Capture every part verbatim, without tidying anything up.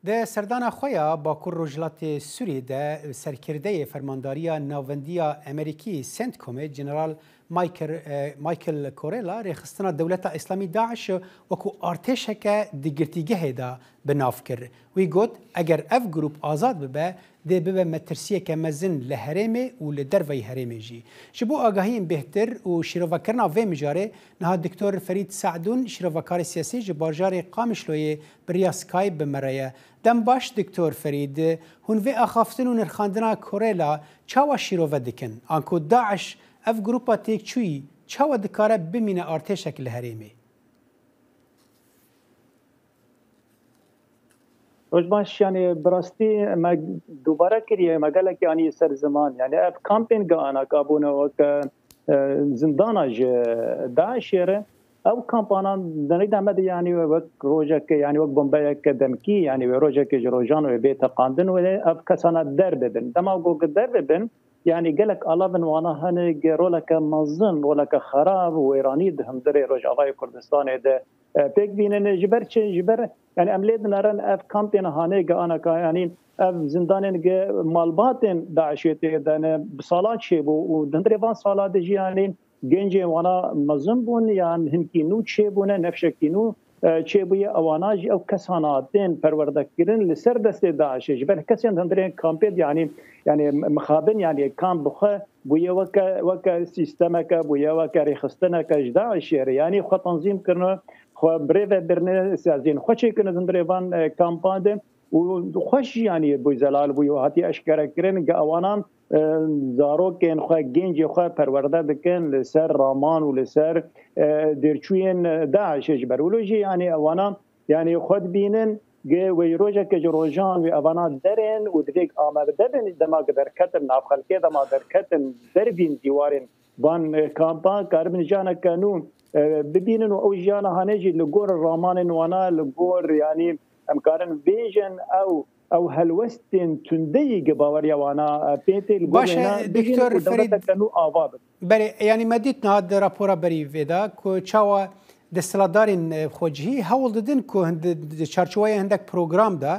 Di serdana xwe ya Bakur Rojhilatê Sûriyê de serkirdeyê Fermandariya Navendiya Amerîkî, CENTCOMê, General Michael, e, Michael Corella rêxistina Dewleta Îslamî DAIŞ wekû artêşeke di girtîgehê de bi nav kir. Wî got, eger ev grûp azad bibe, dê bibe metirsiyeke mezin li herêmê û li derveyî herêmê jî. Ji bo agahiyên bêhtir û şîrovekirina vê mijarê, niha Doktor Ferîd Se'dûn, şîrovekarê siyasî ji bajarê Qamişloyê bi riya Skype bi me re ye. Dem baş, Doktor Ferîd. Hûn vê axaftin û nirxandina Corella çawa şîrove dikin? Anku DAIŞ, ev grûpa têkçûyî, çawa dikare bimîne artêşek li herêmê? Roj baş, yanî bi rastî me dubare kiriye, me gelekî anî ser ziman. Yanî ev kampên ge anaka bûne weke, e, zindana ji DAIŞê re. Ew kampanan deneyda me de, yanî wek rojeke, yanî wek bombeyeke demkî, yanî wê rojeke ji rojan wê bê teqandin wê ev kesana derbibin. Dema ku derbibin, yanî gelek alavin wana hene ge roleke mezin, roleke xerab û wêranî di hundirê Rojavayê Kurdistanê de, e, pêk bînin. Ji ber çi? Ji ber, yanî em lê dinerin ev kampên hanê ge anaka, yanî ev zindanên ge malbatên DAIŞê tê de ne, bi salan çêbû û di hundirê van sala de jî, yanî gencên wana mezin bûn, yan hinkî nû çêbûne, nefşekî nû, e, çêbûye. Ewana jî ew kesana tên perwerdekirin li ser destê DAIŞê. Ji ber kesên di hundirên kampê de, yanî, yanî mixabin, yanî kamp bi xwe bûye weke, weke sîstemeke, bûye weke rêxistineke ji DAIŞê re. Yanî xwe tanzîm kirine, xwe bi rê ve birine, saziyên xwe çêkirine di hundirê van, e, kampan de. Û xweş jî, yanî, bû zelal bû û hatiye eşkerekirin, ge ewanan, e, zarokên xwe, gencê xwe perwerde dikin li ser raman û li ser, e, dêrçûyên, e, DAIŞê. Ji ber wilo jî, yanî, ewana, yanî, xwe dibînin ge wê rojeke ji rojan wê evana derên û divêk amade bin, dema ge derketin nav xelkê, dema derketin dervîn dîwarên van, e, kampan, karibin jiyaneke nû, e, bibînin û ew jiyana hanê jî li gor ramanên wana, li gor, yanî, em karin bêjin ew, ew helwestên tundeyî ge baweriya wana, e, pê tê, li gor Baş e, wêna bijîn Doktor û Ferîd, dewleteke nû ava bin. Belê, yanî me dît niha di rapora berî vê de ku çawa desthilatdarên, e, xwecihî hewl didin ku hin-, di, di çarçoweya hindek program de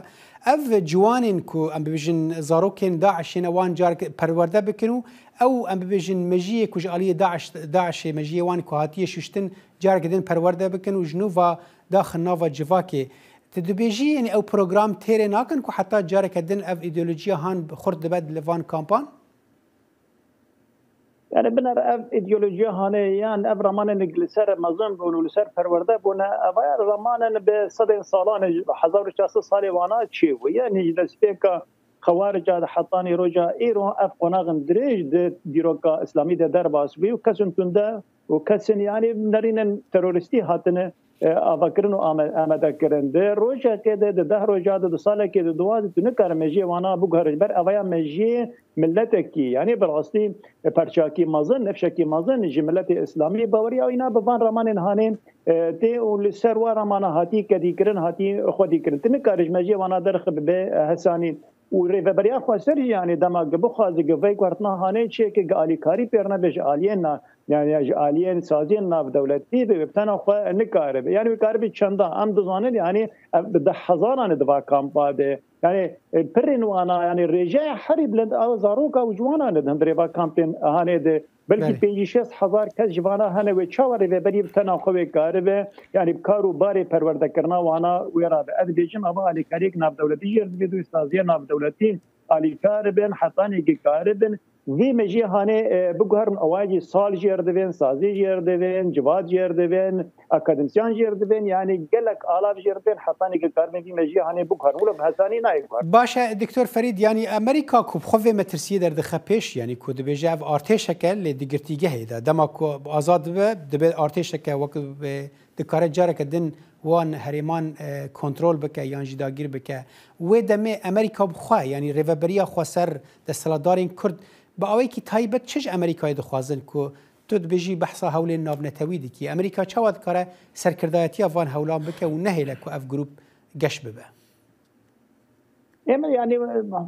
ev ciwanên ku em bibêjin zarokên DAIŞê ne wan carek perwerde bikin û ew em bibêjin mejiyê ku ji aliyê DAIŞ, DAIŞê mejiyê wan ku hatiye şuştin careke din perwerde bikin û ji nû va daxin nava civakê. Tu dibêjî, yanî ew program têrê nakin ku heta careke din ev îdeolojiya han xurt dibe li van kampan? Yani binêre ev îdeolojiya hanê yan ev ramanên li ser mezin bûn û li ser perwerde bûne, ev ya ramanên bi sedên salan e, hezar û çar sed salê wana çêbûye. Yanî ji destpêka Xewarica de hetanî roja îro ev qonaxin dirêj di dîroka Îslamî de derbas bû û kesên tunde û kesên, yanî, nerînên terorîstî hatine, e, avakirin û ame-, amade kirin. Di rojekê de, di deh roja de, di salekê de, di wa de tu nikare mejiyê wana biguhere. Ji ber evaya mejiyê miletekî, yanî bi rastî, e, perçakî mezin, nifşekî mezin ji miletê Îslamî baweriya wîna bi van ramanên hanê, e, tê û li ser wa ramana hatî kedîkirin, hatî xwedîkirin. Tu nikare ji mejiyê wana derxe bibe, e, hesanî. Û rêveberiya xweser jî, yanî dema gi bixwaze gi vê guhertina hanê çêke gi alîkarî pêr nebe ji aliyên na-, yanî ji aliyên saziyên navdewletî ve, wê bi tena xwe nikaribe. Yanî wê karibe çenda? Em dizanin, yanî ev bi deh hezaran e di va kampa de. Yanî, e, pirên wana, yanî rêjeya herî bilind a zaroka û ciwanan e di hundirê va kampên hanê de. Belkî Belê. pêncî şêst hezar kes ji vana hene, wê çawa rêveberî bi tena xwe wê karibe, yanî bi kar û barê perwerdekirina wana wê rabe. Ez dibêjim, ava alîkariyek navdewletî jêr divê, dû saziyê navdewletî alîkar bin, hetanî ki karibin vê mejiyê hanê, e, biguherin. Ewa jî sal jêr divên, sazî jêr divên, civat jêr divên, akademîsyan jêr divên, yanî gelek alav jêr divên, hetanî ki karibin vî mejiyê hanê biguherin. Wilo bi hesanî nayê guherin. Baş e, Doktor Ferîd, yanî Amerîka ku bi xwe vê metirsiyê derdixe pêş, yanî ku dibêje ev artêşeke lê di girtîgehê de, dema ku azad dibe, dibe artêşeke wek, e, dikare careke din wan herêman, e, kontrol bike yan jî dagîr bike. Wê demê Amerîka bi xwe, yanî rêveberiya xweser, desthilatdarên Kurd, bi awayekî taybet çi ji Amerîkayê dixwazin ku tu dibêjî behsa hewlên navnetewî dikî? Amerîka çawa dikare serkirdayetiya van hewlan bike û nehêle ku ev grûp geş bibe? Ême, yanî,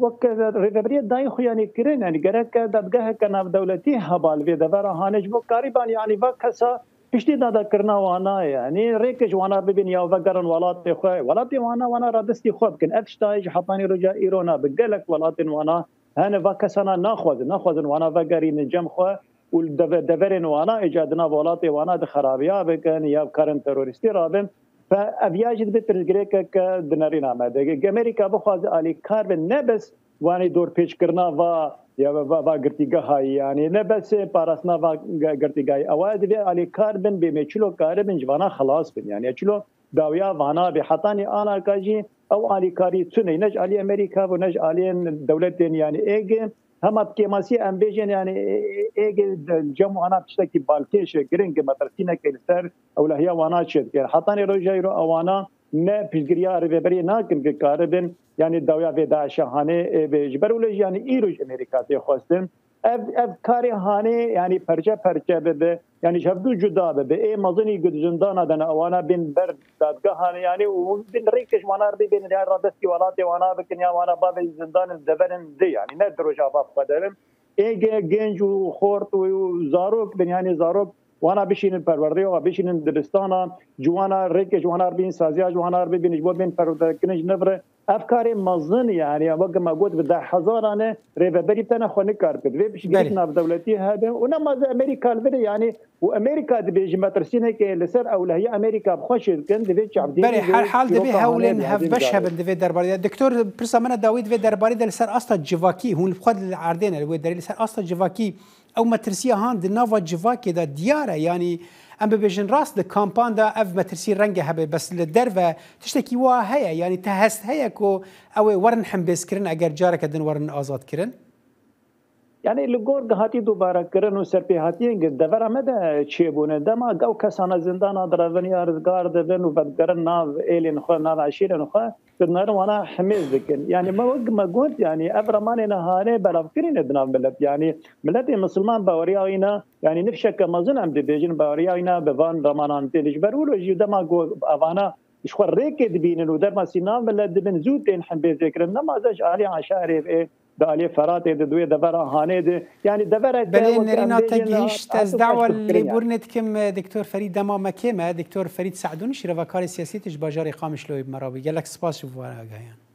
wek rêvebiriyê dayîn xuyanî kirin, yanî gerek dadgeheke navdewletî hebal vê devera hanê ji bo karîban, yanî va kesa Piştî dadakirina wana, yanî rêke ji wana bibin ya vegerin welatê xwe. Welatê wana, wana radestî xwe bikin. Ev tişta ji hetanî roja îro nabe. Gelek welatên wana hene va kesana naxwazin. Naxwazin wana vegerînin cem xwe û li deve-, deverên wana êca di nav welatê wana di xerabiya bikin ya bi karin terorîstî rabin. Fe ev ya jî dibe pirsgirêkeke di nerîna me de. Ge-, Amerîka bixwaze alîkar be, ne bes wanî dorpêçkirina va ya va, va girtîgeha, yanî ne bes parastina va ge-, girtîgehî. Ewa divê alîkar bin, bê me çilo karibin ji vana xelas bin. Yanî çilo dawiya vana bê. Hetanî anaka jî ew alîkarî tune ne ji alî Amerîka bû, ne ji aliyên dewletên, yanî êgê. Hema bi kêmasî em bêjin, yanî ê-, ê-, êgê de cem wana tiştekî balkêş e, giring e, metirsîneke li ser ewlehiya wana çêdike. Hetanî roja îro ewana ne piştgiriya rêveberiyê nakin ki karibin, yanî dawiya vê DAIŞ'e hanê, ê, bê. Ji ber wilo jî, yanî îro ji Amerîka tê xwestin. Ev, ev karê hanê, yanî perçe perçe bibe, yanî ji hevdû cuda bibe. Ê mezinî ku di zindana de ne, ewana bên ber dadgehan, yanî û bin rêke ji wana re bibên ya radestî welatê wana bikin, ya wana bavê zindanê deverin di, yanî ne di rojava xwe de bin. Ê ge-, genc û xort û, û zarok bin, yanî zarok wana bişînin perwerdeyê, wa bişînin dibistana, ji wana rêke ji wana re bîn saziya, ji wana re bibîn ji bo bên perwerdekirin ji nivre. Ev karê mezin, yanî weke me got, bi deh hezaran e, rêveberî tene xwe nikar bike. Divê piştgirîk Belê. navdewletî hebe û nema zî Amerîka li vir e, yanî û Amerîka dibêje metirsîneke li ser ewlehiya Amerîka bi xwe çêdikin, divê çavdêrî Belê, her hal divê hewlên hevbeş hebin divê derbarê de. Doktor, pirsa min e dawî divê derbarê de li ser asta civakî, hûn li xwe li erdê ne, li wê derê li ser asta civakî ew metirsiya han di nava civakê de diyar e, yanî em bibêjin rast di kampan de ev metirsî renge hebe, bes li derve tiştekî wa heye, yanî te hest heye ku ew ê werin hembêzkirin eger careke din werin azadkirin? Yanî li gor gihatî dubarekirin û serpêhatiyên gi devera me de çêbûne, dema ew kesana zindana direvin ya rizgar dibin û vedigerin nav êlên xwe, nav eşîrên xwe, di nerin wana himêz dikin. Yanî me wek me got, yanî ev remanê nehane belavkirî ne di nav milet. Yanî miletê misilman baweriya wî ne, yanî nifşeke mezin em dibêjin baweriya wî ne bi van remanan tê. Ji ber wilo jî dema ku evana ji xwe rêkê dibînin û derma sînav milet dibin, zû tên hembêzê kirin. Nema ze ji alî Aşarê ve, di aliyê Feratê de, di wê devera Hanê de. Yanî devereke Belê weke em nerîna te bêjin, gihîşt, ez hatin dawa xweştirkirin yani. Lêbûrinê dikim, e, Doktor Ferîd dema me kêm e, Doktor Ferîd Se'dûn, şîrevekarê siyasî ji bajarê Qamişloyê bi me re bû. Gelek spas ji bo agahiyan.